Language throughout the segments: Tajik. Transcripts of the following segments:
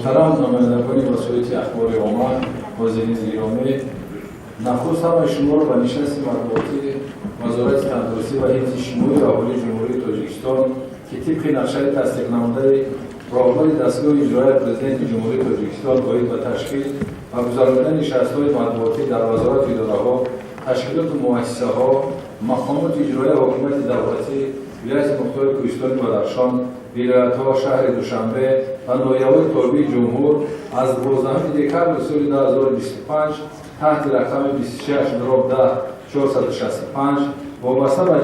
Муҳтарам намояндагони васоити ахбори омма, ҳозирини гиромӣ, нахуст ҳамаи шуморо ба нишасти матбуотии Вазорати тандурустӣ ва ҳифзи иҷтимоии аҳолии Ҷумҳурии Тоҷикистон, ки тибқи нақшаи тасдиқнамудаи роҳбари дастгоҳи иҷроияи Президенти Ҷумҳурии Тоҷикистон оид ба ташкил ва гузаронидани нишастҳои матбуотӣ дар вазорату идораҳо, ташкилоту муассисаҳо, мақомоти иҷроияи ҳокимияти давлатӣ, Вилояти Мухтори Кӯҳистони Бадахшон, вилоятҳо, шаҳри Душанбе ва ноҳияҳои тобеи ҷумҳур аз 12 декабри соли 2025 таҳти рақами 26/10 465 вобаста ба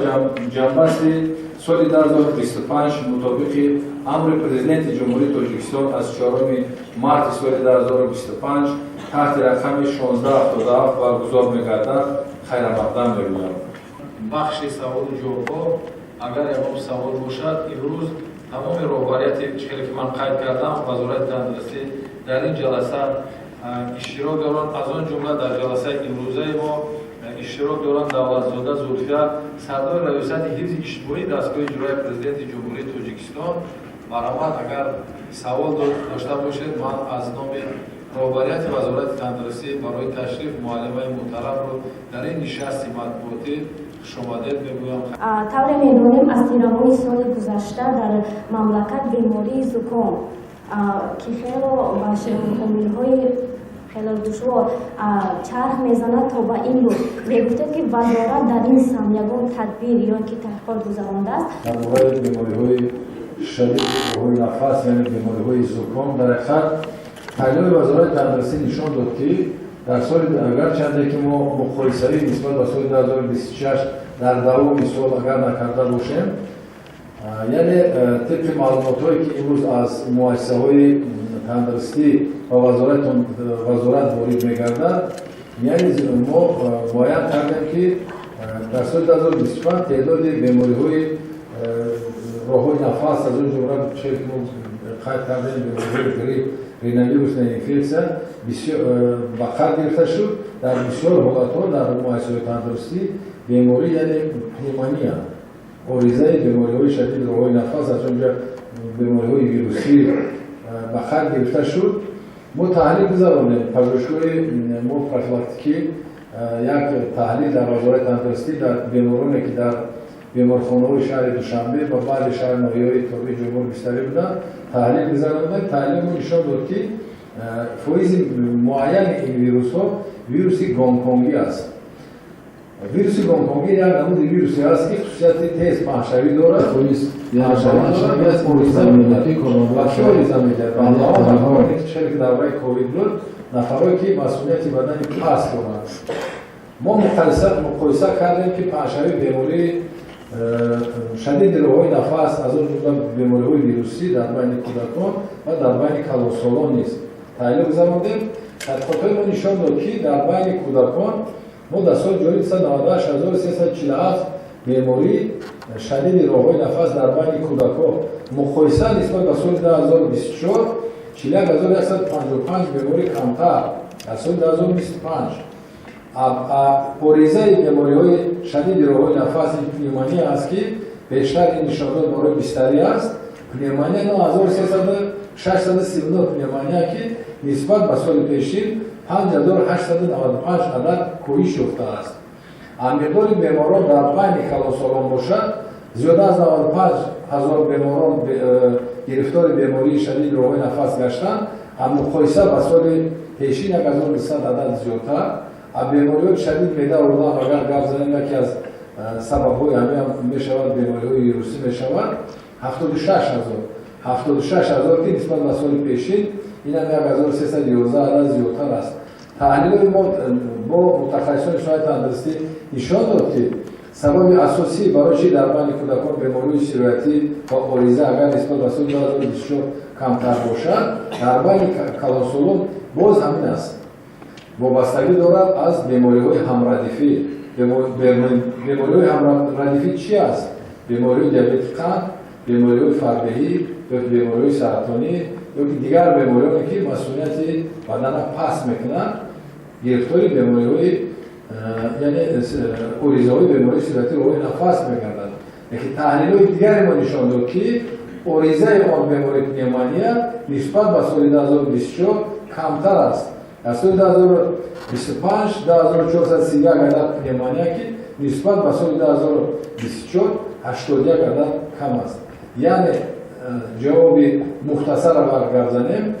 ҷамъбасти соли 2025 мутобиқи амри Президенти Ҷумҳурии Тоҷикистон аз 4 марти соли 2025 таҳти рақами 1677 баргузор мегардад, хайрамақдам мегӯям. Бахши саволу ҷавобҳо, агар ягон савол бошад. Имрӯз тамоми роҳбарияти, хеле ки ман қайд кардам, Вазорати тандурустӣ дар ин ҷаласа иштирок доранд. Аз он ҷумла дар ҷаласаи имрӯзаи мо иштирок доранд Давлатзода Зулфия, сардори Раёсати ҳифзи иҷтимоии дастгоҳи иҷроияи Президенти Ҷумҳурии Тоҷикистон. Марҳамат, агар савол дошта бошед. Ман аз номи роҳбарияти Вазорати тандурустӣ барои ташриф муаллимаи муҳтарамро дар ин нишасти матбуотӣ хушомадед мегӯям. Тавре медонем, аз тирамоҳи соли гузашта дар мамлакат бемории зуком, ки хело ба омилҳои хело душвор чарх мезанад, то ба имрӯз мегуфтед, ки вазорат дар ин самт ягон тадбир ё ки таҳқиқот гузарондааст? Дар бораи бемориҳои шадиди роҳҳои нафас, яъне бемориҳои зуком, дар ҳақиқат таҳлилҳои Вазорати тандурустӣ нишон дод, ки дар соли, агарчанде ки мо муқоисавӣ нисбат ба соли 2026 дар давоми сол агар накарда бошем, яъне тибқи маълумотҳое, ки имрӯз аз муассисаҳои тандурустӣ ва вазорат ворид мегардад, яъне мо муайян кардем, ки дар соли 2025 теъдоди бемориҳои роҳҳои нафас, аз он ҷумла че ки мо қайд кардем, бемориҳои грипп, риновирусная инфекция ба қайд гирифта шуд. Дар бисёр ҳолатҳо дар муассисаҳои тандурустӣ беморӣ, яъне пневмония, оризаи бемориҳои шадиди роҳҳои нафас, аз он ҷо бемориҳои вирусӣ ба қайд гирифта шуд. Мо таҳлил гузаронем, пажӯҳишгоҳи мо профилактикӣ як таҳлил дар Вазорати тандурустӣ дар бемороне, ки дар беморхонаҳои шаҳри Душанбе ва баъди шаҳр, ноҳияҳои тобеи ҷумҳур бистарӣ буданд, таҳлил гузарондем. Таҳлили мо нишон дод, ки фоизи муайяни ин вирусҳо вируси гонконгӣ аст. Вируси гонконгӣ як намуди вирусе аст, ки хусусияти тез паҳншавӣ дорад. Ориза медиҳад ки дар бораи ковид буд, нафарое ки масунияти бадани паст доранд. Мо муқоиса кардем, ки паҳншавии бемории шадиди роҳҳои нафас, аз он ҷумла бемориҳои вирусӣ, дар байни кӯдакон ва дар байни калонсолон низ таҳлил гузарондем. Тадқиқотҳои мо нишон дод, ки дар байни кӯдакон мо дар соли ҷорӣ 98347 бемории шадиди роҳҳои нафас дар байни кӯдакон, муқоиса нисбат ба соли 2024, 41 155 беморӣ камтар дар соли 2025. Оризаи бемориҳои шадиди роҳҳои нафас ин пневмония аст, ки бештар ин нишондод барои бистарӣ аст. Пневмония 9639 пневмония, ки нисбат ба соли пешин 5895 адад коҳиш ёфтааст. Миқдори беморон дар байни калонсолон бошад, зиёда аз 95 ҳазор беморон гирифтори бемории шадиди роҳҳои нафас гаштанд, муқоиса ба соли пешин 1200 адад зиёдтар. Бемориҳои шадид меъда, рӯда агар гап занем, яке аз сабабҳои ҳамин мешавад, бемориҳои вирусӣ мешавад, 76 ҳазор, 76 ҳазор, ки нисбат ба соли пешин инам 1311 адад зиёдтар аст. Таҳлилои мо бо мутахассисони соҳаи тандурустӣ нишон дод, ки сабаби асосӣ барои чи дар байни кӯдакон бемориҳои сироятӣ ва ориза агар нисбат ба соли 2024 камтар бошад, дар байни калонсолон боз ҳамин аст, вобастагӣ дорад аз бемориҳои ҳамрадифӣ. Бемориҳои ҳамрадифӣ чи аст? Бемориҳои диабети қанд, бемориҳои фарбеҳӣ ё бемориҳои саратонӣ ё ки дигар бемориҳое, ки масунияти бадана паст мекунанд, гирифтори бемориҳои, яъне оризаҳои бемории сироятии роҳи нафас мегарданд. Лекин таҳлилҳои дигаре мо нишон дод, ки Оризаи он бемории пневмония нисбат ба соли 2024 камтар аст. Дар соли 2025 2431 адад пневмония, ки нисбат ба соли 2024 81 адад кам аст. Яъне ҷавоби мухтасара бар гап занем,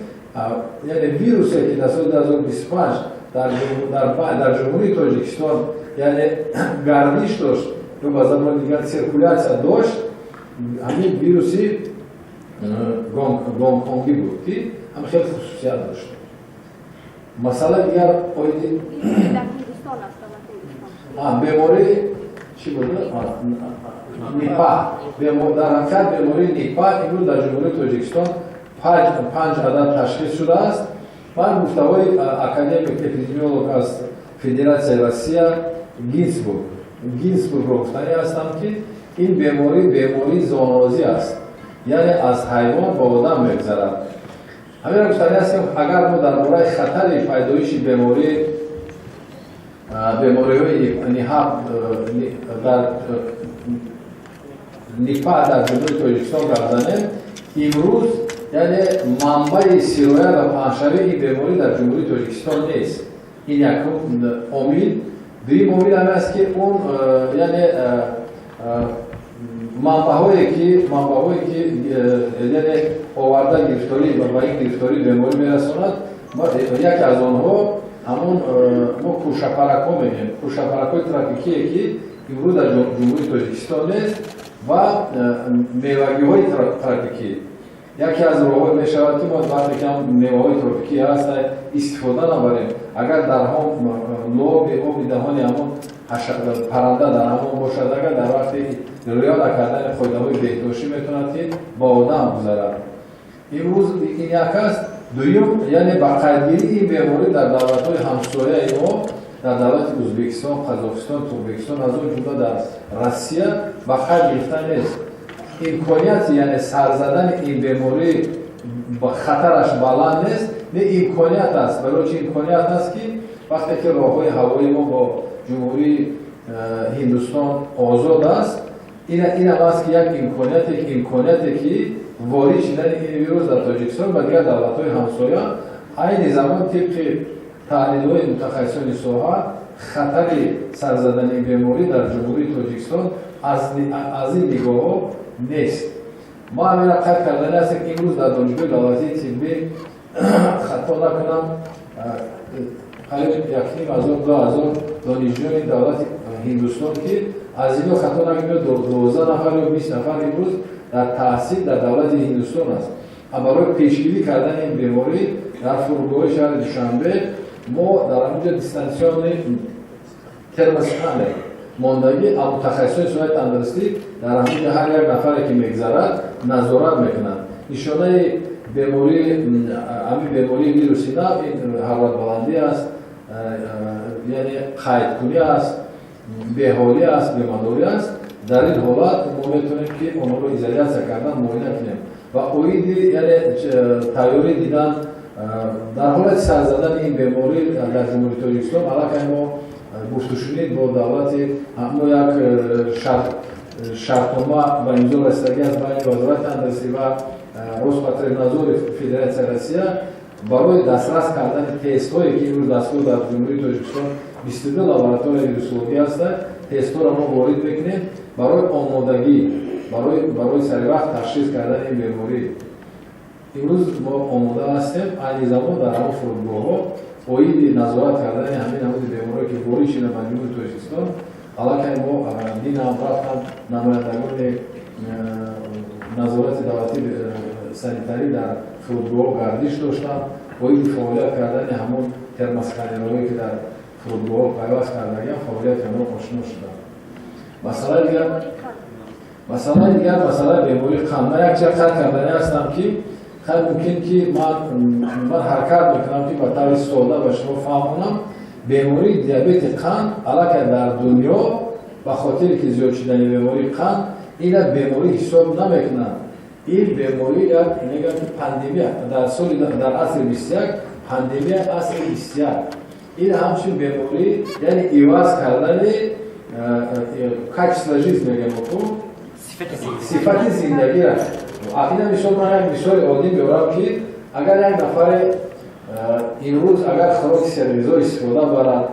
яъне вирусе, ки дар соли 2025 дар Ҷумҳурии Тоҷикистон, яъне гардиш дошт ё ба забони дигар циркулятсия дошт, ҳамин вируси гонконгӣ буд, ки ҳам хеле хусусият дошт. Масъалаи дигар оиди беморӣ чӣ буд? Нипа. Дар ҳақиқат, бемории нипа имрӯз дар Ҷумҳурии Тоҷикистон панҷ адад ташхис шудааст. Ман гуфтаҳои академик эпидемиолог аз Федератсияи Россия Гинсбургро гуфтанӣ ҳастам, ки ин беморӣ бемории зоонозӣ аст, яъне аз ҳайвон ба одам мегузарад. Ҳаминро гуфтанӣ ҳастем, агар мо дар бораи хатари пайдоиши бемориҳои дар нипа дар Ҷумҳурии Тоҷикистон гап занем, имрӯз, яъне манбаи сироят ва паҳншавии ин беморӣ дар Ҷумҳурии Тоҷикистон нест. Ин якум омил. Дуюм омил ҳамин аст, ки он, яъне манбаъҳое ки, яъне оварда гирифторӣ ба ин гирифтории беморӣ мерасонад, яке аз онҳо ҳамон мо кӯшапаракҳо мегӯем, кӯшапаракҳои тропикие, ки имрӯз дар Ҷумҳурии Тоҷикистон нест, ва мевагиҳои тропикӣ. Яке аз роҳҳое мешавад, ки мо вақте ки меваҳои тропикӣ ҳастанд, истифода набарем. Агар дар ҳам лоби оби даҳони ҳамон парранда дар ҳамон бошад, агар дар вақти риоя накардани қоидаҳои беҳдоштӣ, метавонад, ки ба одам гузарад. Имрӯз ин як аст. Дуюм, яъне ба қайдгирии ин беморӣ дар давлатҳои ҳамсояи мо, дар давлати Ӯзбекистон, Қазоқистон, Туркманистон, аз он ҷумла дар Россия ба қайд гирифта нест. Имконияти, яъне сар задани ин беморӣ хатараш баланд нест, не, имконият аст. Барои чи имконият аст? Ки вақте ки роҳҳои ҳавоии мо бо Ҷумҳурии Ҳиндустон озод аст, инам аст, ки як имконияте, ки ворид шидани ин вирус дар Тоҷикистон ба дигар давлатҳои ҳамсоя. Айни замон, тибқи таҳлилҳои мутахассисони соҳа, хатари сарзадани беморӣ дар Ҷумҳурии Тоҷикистон аз ин нигоҳҳо нест. Ма ҳамина қайд кардани ҳастем, ки имрӯз дар Донишгоҳи давлатии тиббӣ, хато накунам, қариб 1500, 2000 донишҷӯёни давлати Ҳиндустон, ки аз ино, хато накунем, 12 нафар ё 20 нафар имрӯз дар таҳсил дар давлати Ҳиндустон аст. Барои пешгирӣ кардани ин беморӣ дар фурудгоҳи шаҳри Душанбе мо дар ҳаминҷо дистанционный термосканер мондагӣ, мутахассисони соҳаи тандурустӣ дар ҳаминҷо ҳар як нафаре, ки мегзарад, назорат мекунанд. Нишонаи бемории ҳамин бемории вируси нав ин ҳароратбаландӣ аст, яъне қайдкунӣ аст, беҳолӣ аст, бемадорӣ аст. Дар ин ҳолат мо метавонем, ки онҳоро изолятсия кардан, муоина кунем ва оиди, яъне тайёрӣ дидан дар ҳолати сар задани ин беморӣ дар Ҷумҳурии Тоҷикистон, аллакай мо гуфтушунид бо давлати мо як шартнома ба имзо расидагӣ аст байни Вазорати тандурустӣ ва Роспотребнадзори Федератсияи Россия барои дастрас кардани тестҳое, ки имрӯз дастгоҳ дар Ҷумҳурии Тоҷикистон 22 лабораторияи вирусологӣ ҳастанд. Тестҳоро мо ворид мекунем барои омодагӣ, барои саривақт ташхис кардани ин беморӣ. Имрӯз мо омода ҳастем. Айни замон дар ҳамон фурудгоҳҳо оиди назорат кардани ҳамин намуди бемориҳое, ки ворид шуда ба Ҷумҳурии Тоҷикистон, аллакай мо динам рафтам, намояндагони назорати давлатии санитарӣ дар фурудгоҳ гардиш доштанд. Оиди фаъолият кардани ҳамон термосканерҳое, ки дар фурудгоҳҳо пайваст кардагиам, фаъолияти онҳо ошно шуданд. Масъалаи дигар, масъалаи бемории қанд. Ман як чиз қайд кардани ҳастам, ки хай, мумкин ки ман ҳаракат мекунам, ки ба таври сода ба шумо фаҳмонам. Бемории диабети қанд аллакай дар дунё ба хотире ки зиёд шудани бемории қанд, ина беморӣ ҳисоб намекунанд. Ин беморӣ як, мегӯям, ки пандемия дар соли, дар асри 21, пандемия асри 21. Ин ҳамчун беморӣ, яъне иваз кардани качество жизни мегӯем, ку сифати зиндагиро. Ина мисол, ман як мисоли оддӣ меорам, ки агар як нафаре имрӯз агар хӯроки серғизо истифода барад,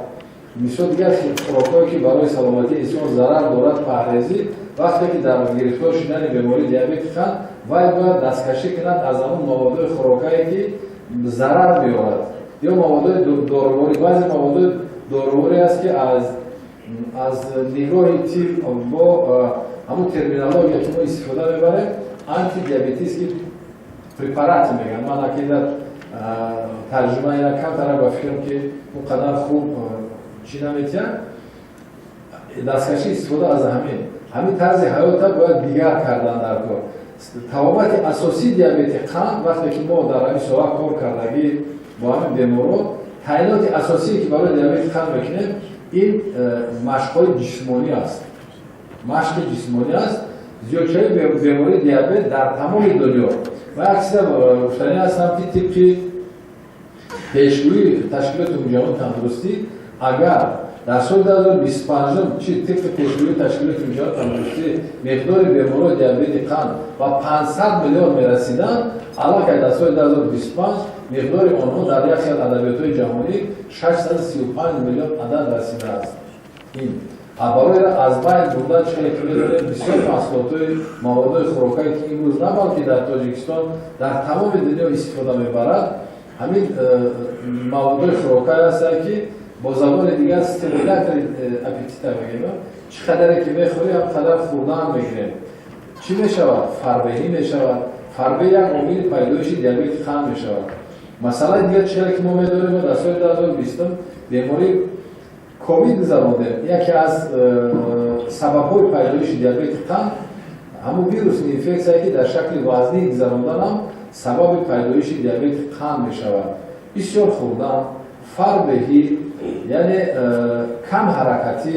мисол, дигар хӯрокҳое, ки барои саломатии инсон зарар дорад, паҳрезӣ, вақте ки дар гирифтор шудани бемории диабети қанд, вай бояд дасткашӣ кунад аз ҳамон маводҳои хӯрокае, ки зарар меорад, ё маводҳои доруворӣ. Баъзе маводҳои доруворӣ аст, ки аз нигоҳи тиб бо ҳамун терминология, ки мо истифода мебарем, антидиабетический препараты мегӯянд. Ман акида тарҷума ина камтара, ба фикрам, ки он қадар хуб чӣ наметиҳад. Дасткашӣ истифода аз ҳамин тарзи ҳаёта бояд дигар кардан дар кор. Табобати асосии диабети қанд, вақте ки мо дар ҳамин соҳа кор кардагӣ бо ҳамин беморон, таъиноти асосие, ки барои диабети қанд мекунем, ин машқҳои ҷисмонӣ аст, машқи ҷисмонӣ аст. Зиёдшавии бемории диабет дар тамоми дунё ва як чиза гуфтанӣ ҳастам, ки тибқи пешгӯии Ташкилоти Умумиҷаҳонии тандурустӣ, агар дар соли 2025, чи тибқи пешгӯии Ташкилоти Умумиҷаҳонии тандурустӣ, миқдори беморони диабети қанд ба 500 миллион мерасиданд, аллакай дар соли 2025 миқдори онҳо дар як хел адабиётҳои ҷаҳонӣ 635 миллион адад расидааст. Ин барои аз байн бурдан, чӣ ки медонем, бисёр маҳсулотҳои, маводҳои хӯрокае, ки имрӯз на балки дар Тоҷикистон, дар тамоми дунё истифода мебарад, ҳамин маводҳои хӯрокае ҳастанд, ки бо забони дигар стимулятори аппетита мегӯем. Чӣ қадаре ки мехӯрӣ, ҳам қадар хӯрдан мегирем. Чӣ мешавад? Фарбеҳӣ мешавад. Фарбеҳ як омили пайдоиши диабети қанд мешавад. Масъалаи дигар, чизе ки мо медонем, дар соли 2020 бемории ковид гузарондем. Яке аз сабабҳои пайдоиши диабети қанд ҳамун вирусни инфексия, ки дар шакли вазнӣ гузаронданам сабаби пайдоиши диабети қанд мешавад. Бисёр хӯрдан, фарбеҳӣ, яъне кам ҳаракатӣ,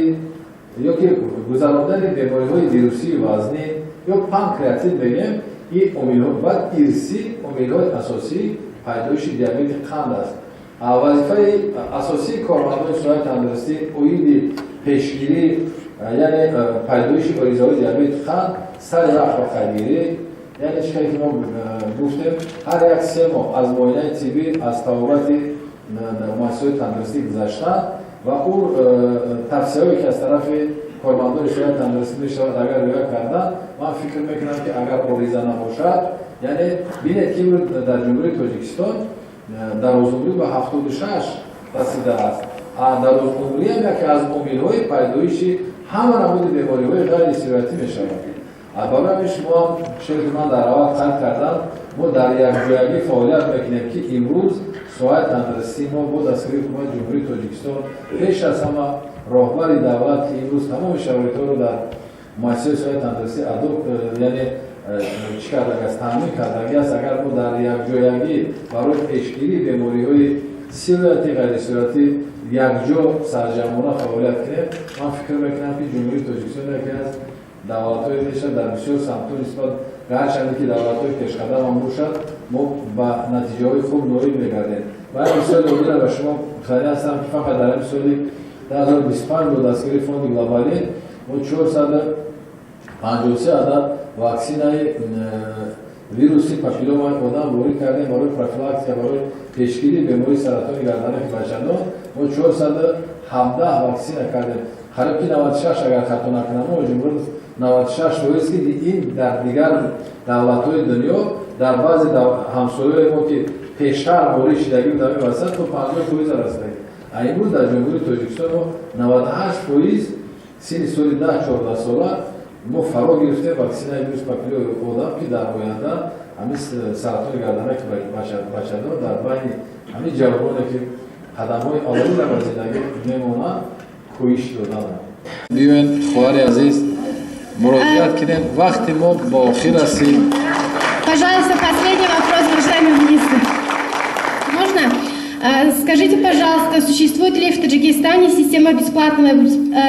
ё ки гузарондани бемориҳои вирусии вазнӣ ё панкреатит мегӯем, ин омилҳо баъд ирсӣ омилҳои асосии пайдоиши диабети қанд аст. Вазифаи асосии кормандони соҳаи тандурустӣ оиди пешгирӣ, яъне пайдоиши оризаҳои диабети қанд, сари вақт ба қайдгирӣ, яъне чӣ ки мо гуфтем, ҳар як 3 моҳ аз муоинаи тиббӣ, аз табобати муассисаҳои тандурустӣ гузаштан ва ӯ тавсияҳое, ки аз тарафи кормандони соҳаи тандурустӣ мешавад, агар риоя кардан, ман фикр мекунам, ки агар ориза набошад, яъне бинед, ки имрӯз дар Ҷумҳурии Тоҷикистон дарозумрӣ ба 76 расидааст. Дарозумриам яке аз омилҳои пайдоиши ҳама намуди бемориҳои ғайрисироятӣ мешавад. Барои ҳамин шумо, чизе ки ман дар аввал қайд кардам, мо дар якҷоягӣ фаъолият мекунем, ки имрӯз соҳаи тандурустии мо бо дастгирии Ҳукумати Ҷумҳурии Тоҷикистон, пеш аз ҳама роҳбари давлат, ки имрӯз тамоми шароитҳоро дар муассисаи соҳаи тандурустӣ адо, яъне чӣ кардагиаст, таъмин кардагиаст, агар мо дар якҷоягӣ барои пешгирии бемориҳои сироятӣ, ғайрисироятӣ якҷо сарҷамъона фаъолият кунем, ман фикр мекунам, ки Ҷумҳурии Тоҷикистон яке аз давлатҳое мешавад дар бисёр самтҳо нисбат, гарчанде ки давлатҳои пешқадамам бошад, мо ба натиҷаҳои хуб ноил мегардем. Ва як мисоли оддиро ба шумо гуфтанӣ ҳастам, ки фақат дар ҳамин соли 2025 бо дастгирии Фонди глобалӣ мо 453 адад ваксинаи вируси папилломаи одам ворид кардем барои профилактика, барои пешгирии бемории саратони гарданаки бачадон. Мо 417 ваксина кардем, қариб ки 96, агар хато накунам, мо ҷумҳур 96%, ки ин дар дигар давлатҳои дунё, дар баъзе ҳамсояҳои мо, ки пештар ворид шудагӣ буд, ҳамин васат то 50% расидагӣ. А имрӯз дар Ҷумҳурии Тоҷикистон мо 98% синни соли 10-14 сола мо фаро гирифтем ваксинаи вирус папиллои одам, ки дар оянда ҳамин саратони гарданаки бачадон дар байни ҳамин ҷавононе, ки қадамҳои аввалина ба зиндагӣ мемонанд, коҳиш додан. Биёен, хоҳари азиз, муроҷиат кунем, вақти мо ба охир расид. Пожалуйста, последний вопрос, уважаемый министр. Можно? Скажите, пожалуйста, существует ли в Таджикистане система бесплатного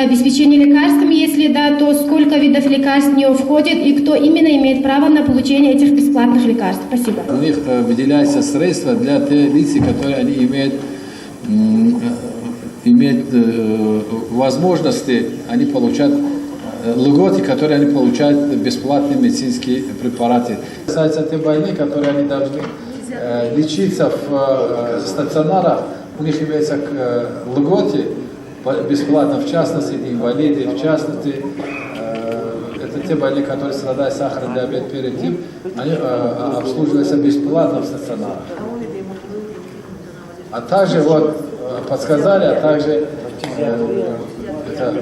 обеспечения лекарствами? Если да, то сколько видов лекарств в нее входит и кто именно имеет право на получение этих бесплатных лекарств? Спасибо. У них выделяются средства для тех лиц, которые они имеют возможности, они получают льготы, которые они получают, бесплатные медицинские препараты. Касается те больные, которые они должны лечиться в стационарах, у них имеются льготы бесплатно, в частности, инвалиды, в частности, это те больные, которые страдают сахарным диабет первый тип, они обслуживаются бесплатно в стационарах. А также вот подсказали, а также это,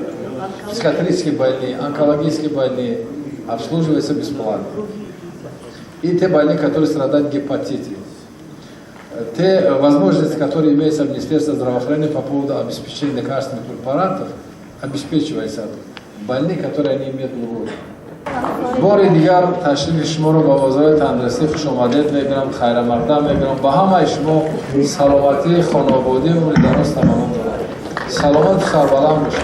психиатрические больные, онкологические больные обслуживаются бесплатно. И те больные, которые страдают гепатитом. Те возможности, которые имеются в Министерстве здравоохранения по поводу обеспечения лекарственных препаратов, обеспечиваются больные, которые они имеют льготы. Бори дигар ташрифи шуморо ба Вазорати тандурустӣ хушомадед мегӯям, хайрамақдам мегӯям. Ба ҳамаи шумо саломатӣ, хонаободӣ, умри дароз таманно дорам. Саломату сарбаланд бошед.